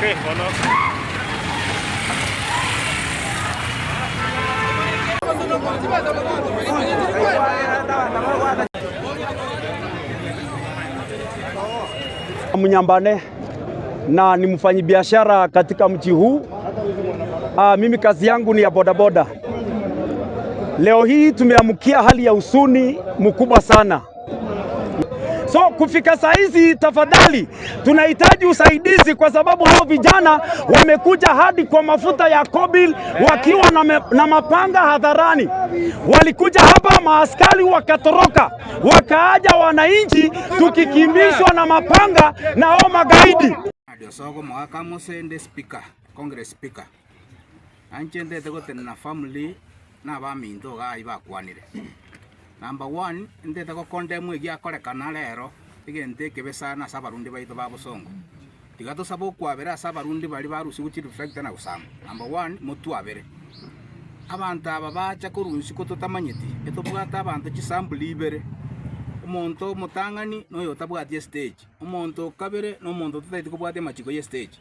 Okay, bono. Mnyambane na ni mfanyibiashara katika mji huu. Mimi kazi yangu ni ya bodaboda. Leo hii tumeamkia hali ya huzuni mkubwa sana. So kufika saa hizi, tafadhali tunahitaji usaidizi, kwa sababu hao vijana wamekuja hadi kwa mafuta ya Kobil wakiwa na mapanga hadharani. Walikuja hapa maaskari wakatoroka, wakaaja wananchi tukikimbishwa na mapanga na hao magaidi. Osogo omogaka mosende speaker, congress speaker. Anche ndete gotenena family na abaminto iga aywo bakwanire. Number one, ndete go condemn egiakorekana rero, egento ekebe sana ase abarundi baito ba bosongo. Tiga tosabe okwabera ase abarundi baria barusigwe chireflector na gosamba. Number one, motwabere. Abanto aba bacha korwa isiko totamanyeti, etobwate abanto chisample ibere, omonto omotang'ani na oyo otabwati estage, omonto o kabere na omonto otataeti kobwatia amachiko ya estage.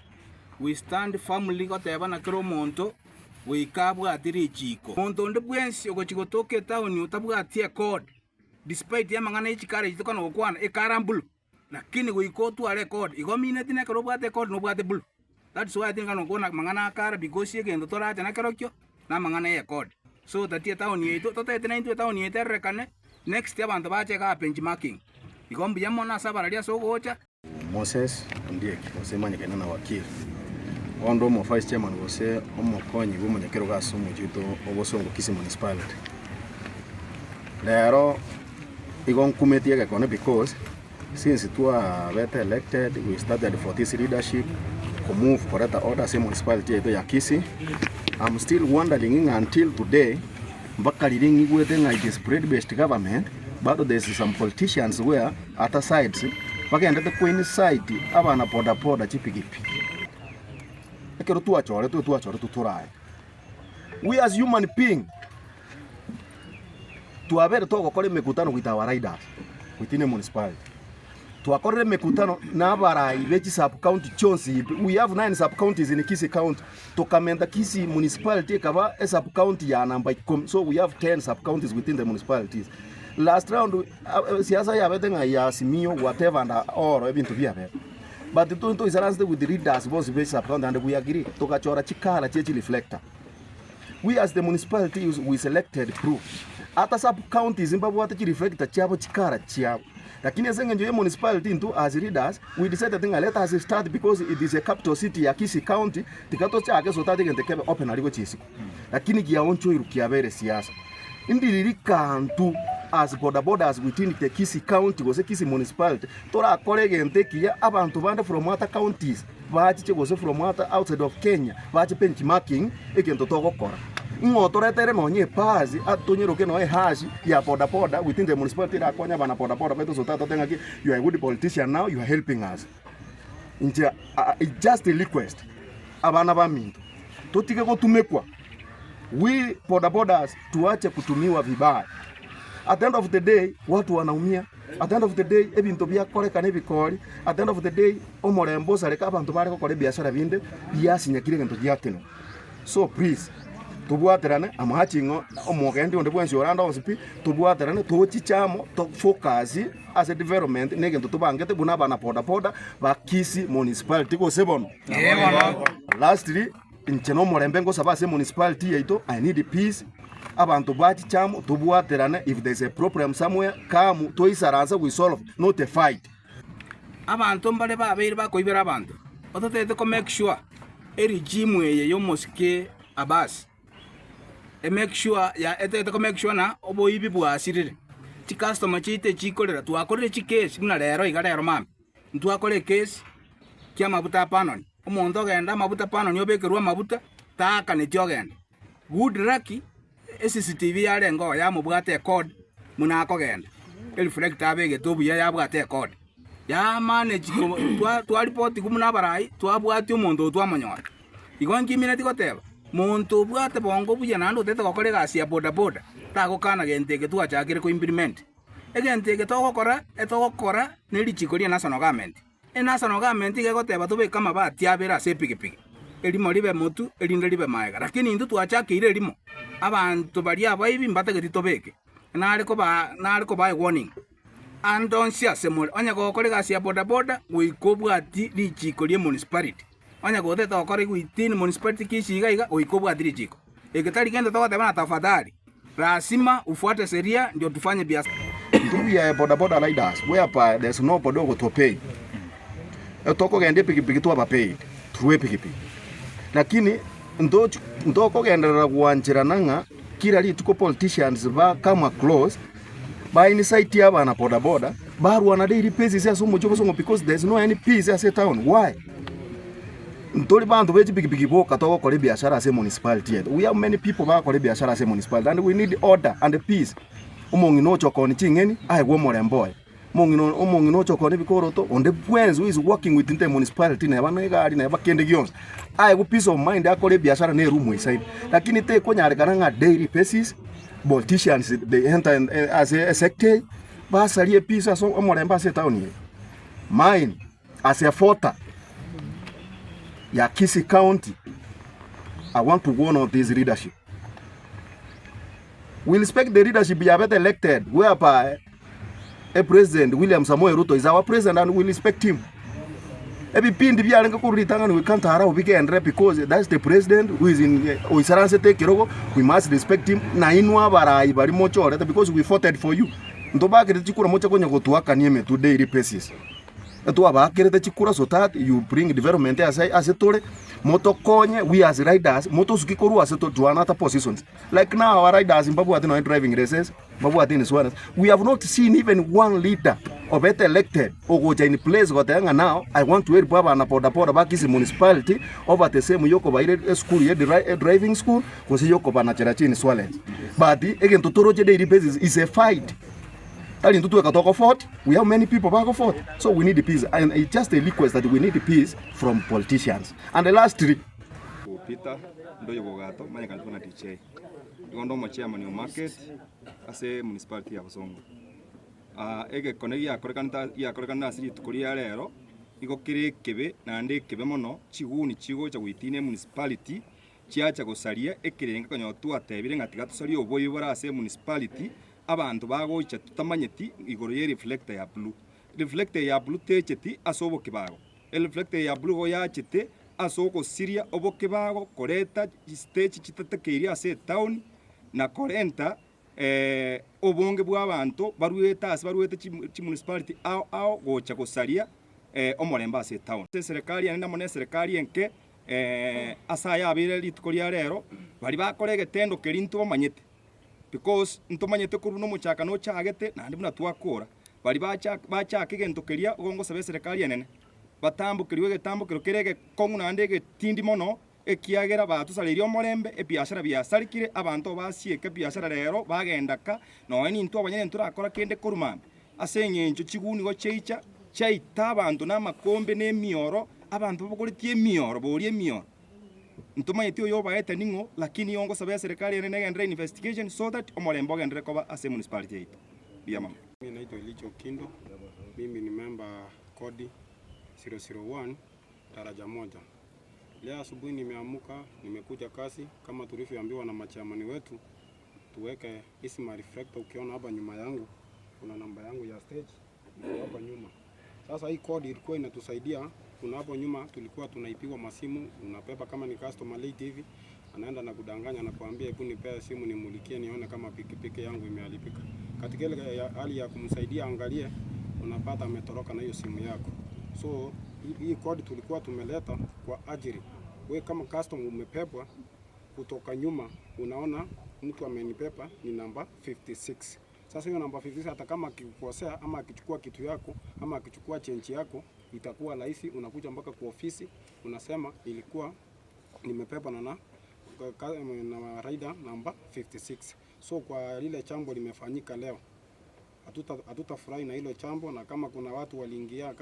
We stand firmly goteba na kera omonto goika abwati richiko. Monto onde bwensi ogochi gotoka etown otabwati ecode, despite ya amang'ana ya chikara echi tokona gokwana, ekara mbulu, lakini goika otware ecode. Igo omineti na ekero obwate ecode nobwate blue. That's why tinkana gokwana amang'ana akara because egento torache nakerokio na amang'ana ya ecode. So tatia etown yaito, totaete naintwe etown yaito erorekane, next abanto bache igaa benchmarking. Igo mbuya mono ase abarari ase ogocha. Moses Ondieki gose manyekane na wakili, onde omo vice chairman gose omokonyi bw'omonyakerogo ase omochie oito o Bosongo Kisii Municipality. Rero igo nkumetie egekone because since twabete elected we started for this leadership ko move koreta order ase emunicipality yaito ya Kisii, I'm still wondering ng'a until today mpaka riria ng'igwete ng'a it is spread based government bado there is some politicians where other sides bagendete ko incite abana boda boda chipikipiki. Ekero twachoretwe twachoretwe torae. We as human being twabere togokora emekutano with our riders within a municipality. Twakorire emekutano na abarai be chisub county chionsi pi, we have nine sub counties in Kisii county, tokamenta Kisii municipality ekaba esub county ya namba ikomi, so we have 10 sub counties within the municipalities. Last round siasa yabete ng'a ya Azimio whatever and all ebinto biabete. But ntoisaransete with the leaders bonsi be sub county and we agree togachora chikara chie chireflector. We as the municipality we selected crew. Ata sub counties mbabwate chireflector chiabo chikara chiabo. Lakini ase eng'encho ye municipality intwe as leaders we decided ng'a let us start because it is a capital city ya Kisii county tiga tochake so tari gento kebe open aria gochia isiko. Lakini giaonchoirwe kiabeire siasa. Ndiriri kantu as boda bodas within the Kisii county gose Kisii municipality torakore egento ekiya abanto bande from other counties bachiche gose from other outside of Kenya bache benchmarking egento togokora. Ng'o toretere nonye epasi atonyeroke nonye ehash ya boda boda within the municipality erakonye abana boda boda baito gose totebe ng'aki you are a good politician now you are helping us. Inche just a request abana baminto totige gotumekwa we boda bodas tuache kutumiwa vibaya. At the end of the day watu wanaumia, at the end of the day ebinto biakorekana ebikori, at the end of the day omorembe osareka abanto bare gokora ebiashara binde biasinyekire egento giatenwa. So please tobwaterane amache ng'o omogendi onde bwensi orande onsi pi, tobwaterane tochiche amo to focus ase development na egento tobangete buna abana boda boda ba Kisii municipality gose bono? Lastly, inche nomorembe ngosaba ase emunicipality yaito, I need peace, abanto bachiche amo tobwaterane if there is a problem somewhere come toisaranse we solve not a fight. Abanto mbare babeire bakoibera abanto, ototebete ko make sure eregime eye y'omosike Abbas e make sure ya etagete ko make sure ng'a oboibi bwasirire. Chicustomer chiaito echikorera twakorire chikesi buna rero iga rero mambia, ntwakora ekesi kia amabuta a panoni, omonto ogenda amabuta panoni obekerwe amabuta, taakaneti ogenda. Good lucky, eCCTV yarenge oo yamobwate ecode buna akogenda, ereflector abegete obuya yabwate ecode. Ya manage ko twa twaripotigwa buna abarai, twabwatia omonto oyo twamonyora. Igo nkimineti goteba, monto obwate bongo buya naende otagete gokora egasi ya bodaboda, tagokana gento eke twachakire ko implement. Egento eke togokora, etogokora ne richiko ria national government. Enational government iga egoteba tobeke amabati abere ase epikipiki, erimo ribe motu, erinde ribe maega. Lakini intwe twachakeire erimo, abanto baria abaibi mbatageti tobeke. Nare koba nare kobaa ewarning, ande onsi ase more, onye gokora egasi ya bodaboda, goika obwati richiko ria emunicipality. Onye gotete gokora within municipality Kisii iga iga, goika obwati richiko. Eke tari gento togoteba na tafadhali, lazima ufuate sheria ndio tufanye biashara. Intwe we are bodaboda riders whereby there's no boda ogoto pay. Tokogenda epikipiki twaba paid through epikipiki. Lakini ntochi ntokogenderera gwancherana ng'a kira rituko politicians ba come across ba incite abana bodaboda barwana daily basis ase omochie o Bosongo because there's no any peace ase etown. Why? Ntori banto be chipikipiki boka togokora ebiashara ase emunicipality yeto. We have many people bagokora ebiashara ase emunicipality and we need order and peace. Omong'ina ocha okoonia ching'eni aegwe omorembe oye. Omong'ina omong'ina ocha okoonia ebikoroto onde bwensi who is working within the municipality neba na egari neba kende gionsi aegwe peace of mind akore ebiashara na eroom esaine. Lakini tekonyarekana ng'a daily basis politicians they enter in ase esector eye basarie epeace ase omorembe ase etown eye. Mine as a voter ya Kisii County I want to warn on this leadership. We respect the leadership yabete elected whereby a president William Samoei Ruto is our president and we respect him. Ebipindi biarenge korwa ritang'ani we can't allow bigenderere because that's the president who is in oisaransete ekerogo we must respect him na inwe abarai baria mochorete because we voted for you. Ntobakerete chikura moche konya gotuakania emetwe daily basis. Twabaakerete chikura so that you bring development ase ase tore, motokonye we as riders, motosuki korwa ase to to another positions. Like now our riders mbabwate nonye driving license, mbabwate insurance, we have not seen even one leader obete elected ogocha in place goteba ng'a now I want to help abana boda boda ba Kisii municipality over the same yokobaira esukuru ya driving school gose yokobanachera chi insurance. But egento toroche daily basis is a fight. Tari intwe tweka toko vote, we have many people bago vote, so we need peace and it's just a request that we need peace from politicians. And lastly, Peter Ndoyo Bogato manyekanete buna DJ. Igo nde omochairman o market ase municipality ya Bosongo. Egekone giakorekanete giakorekanire ase rituko ria rero, igo kere ekebe naende ekebe mono, chiguni chigocha goitina emunicipality, chiacha gosaria ekerengo ekonyora twatebire ng'a tiga tosarie oboibi bore ase emunicipality, abanto bagocha totamanyeti igoro ye reflector ya blue. Reflector eye ya blue techeti ase obokibago, ereflector eye ya blue igo yachete ase ogosiria obokibago, koreta chistage chitatakeirie ase etown, na korenta obonge bw'abanto baruete ase baruete chimunicipality ao ao gocha gosaria omorembe ase etown. Ase eserekari enene amo na eserekari enke ase aya abeire rituko ria rero, baria bakora egetendo keria ntobamanyete because ntomanyete korwa buna omochakano ochagete naende buna twakora. Baria bacha bachaka egento keria igo ngosaba eserekari enene, batambokerwe egetambokero kere egekong'u naende egetindi mono. Ekiagera batosareirie omorembe, ebiashara biasarekire, abanto basieka ebiashara rero bagenda ka, nonya nintwe abanyene ntorakora kende korwa mambia. Ase engencho chiguni nigo chiaicha, chiaita abanto namakombe na emioro, abanto babogoretie emioro, boria emioro. Ntomanyeti oyo obaete ning'o, lakini igo ngosaba eserekari ere negenderere investigation so that omorembe ogenderere koba ase emunicipality yaito. Mbuya mono. Mimi naitwa Elicha Okindo, mimi ni member kodi 001 daraja moja. Leo asubuhi nimeamka, nimekuja kazi kama tulivyoambiwa na machairman wetu tuweke hizi ma reflector. Ukiona hapa nyuma yangu kuna namba yangu ya stage iko hapa nyuma. Sasa hii code ilikuwa inatusaidia. Kuna hapo nyuma tulikuwa tunaipiwa masimu, unapepa kama ni customer late hivi, anaenda na kudanganya na kuambia hebu nipea simu nimulikie nione kama pikipiki yangu imeharibika. Katika ile hali ya kumsaidia angalie, unapata ametoroka na hiyo simu yako. So hii code tulikuwa tumeleta kwa ajili we kama customer umepepwa kutoka nyuma, unaona mtu amenipepa ni namba 56. Sasa hiyo namba 56 hata kama akikukosea ama akichukua kitu yako ama akichukua chenji yako, itakuwa rahisi. Unakuja mpaka kwa ofisi unasema ilikuwa nimepepa na rider namba 56. So kwa lile jambo limefanyika leo, hatutafurahi na hilo jambo, na kama kuna watu waliingia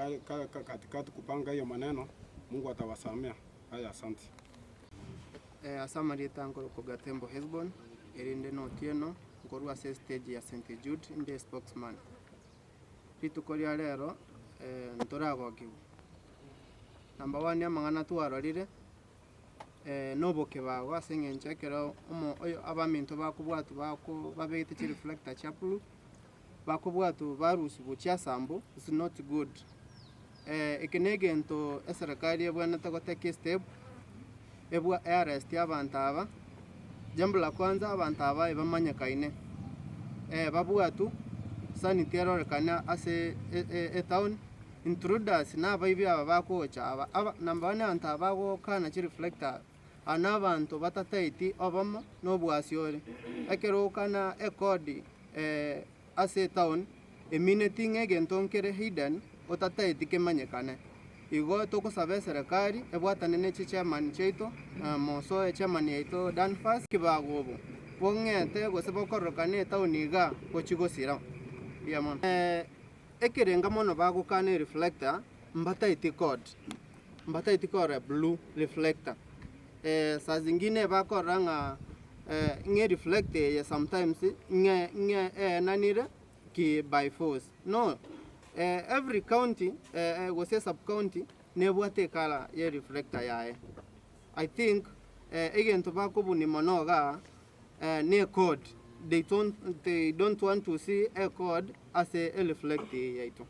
katikati kupanga hiyo maneno, Mungu atawasamea. Haya, asante. Ase amarieta nkorokwa Gatembo Hesbon, erinde na Otieno, nkorwa ase estage ya St Jude inde spokesman. Rituko ria rero ntoragokigwa, Number one, amang'ana twarorire noboke bago ase eng'encho ekero omo oyo abaminto bakobwatwa bako babegete chireflector chia blue, bakobwatwa barusiwa chiasambu, is not good. Eke na egento eserikari ebwenerete gotake estep, ebwa earrest abanto aba, jambo la kwanza abanto aba ebamanyekaine, babwatwe, sanity erorekane ase etown, intruders na abaibi aba bagocha aba, aba number one abanto aba bagokana chireflector, aba na abanto batataeti obomo na obwasi ore. Ekero okana ekodi ase etown, emineti ng'a egento nkere hidden, otataeti kemanyekane. Igo togosaba eserikari, ebwatane na echichairman chiaito, moso echairman yaito Danfas, kibago obo, bong'ete gose bokorokana etown iga, gochi gosira. Mbuya mono. Ekerenga mono bagokana ereflector, mbataeti code, mbataeti kore blue reflector. Saa zingine bakorora ng'a ng'a ereflector eye sometimes ng'e ng'e eenanire ki by force. No, every county gose sub county, nebwate ecolour ya ereflector yaye. I think egento bakobuni mono igaa na ecode, they don't want to see a code ase ereflector eye yaito.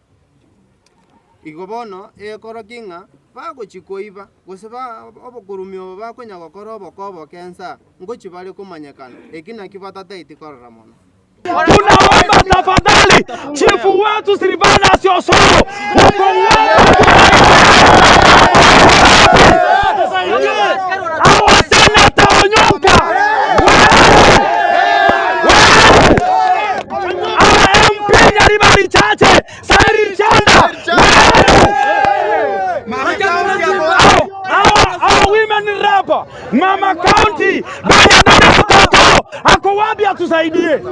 Igo bono, ekorokia ng'a bagochi koiba, gose ba obokurumi obo bakonya gokora oboko oboke ensa, ngochi bare komanyekana, eki naki batataeti korora mono. Tunaomba tafadhali, chifu wetu Silvanus Osoro, uko wapi? Our Senator Onyonka, our MP Nyaribari Chache, Cyril Chanda, our women rep, Mama County, Bernadette Mtoto, ako wapi atusaidie?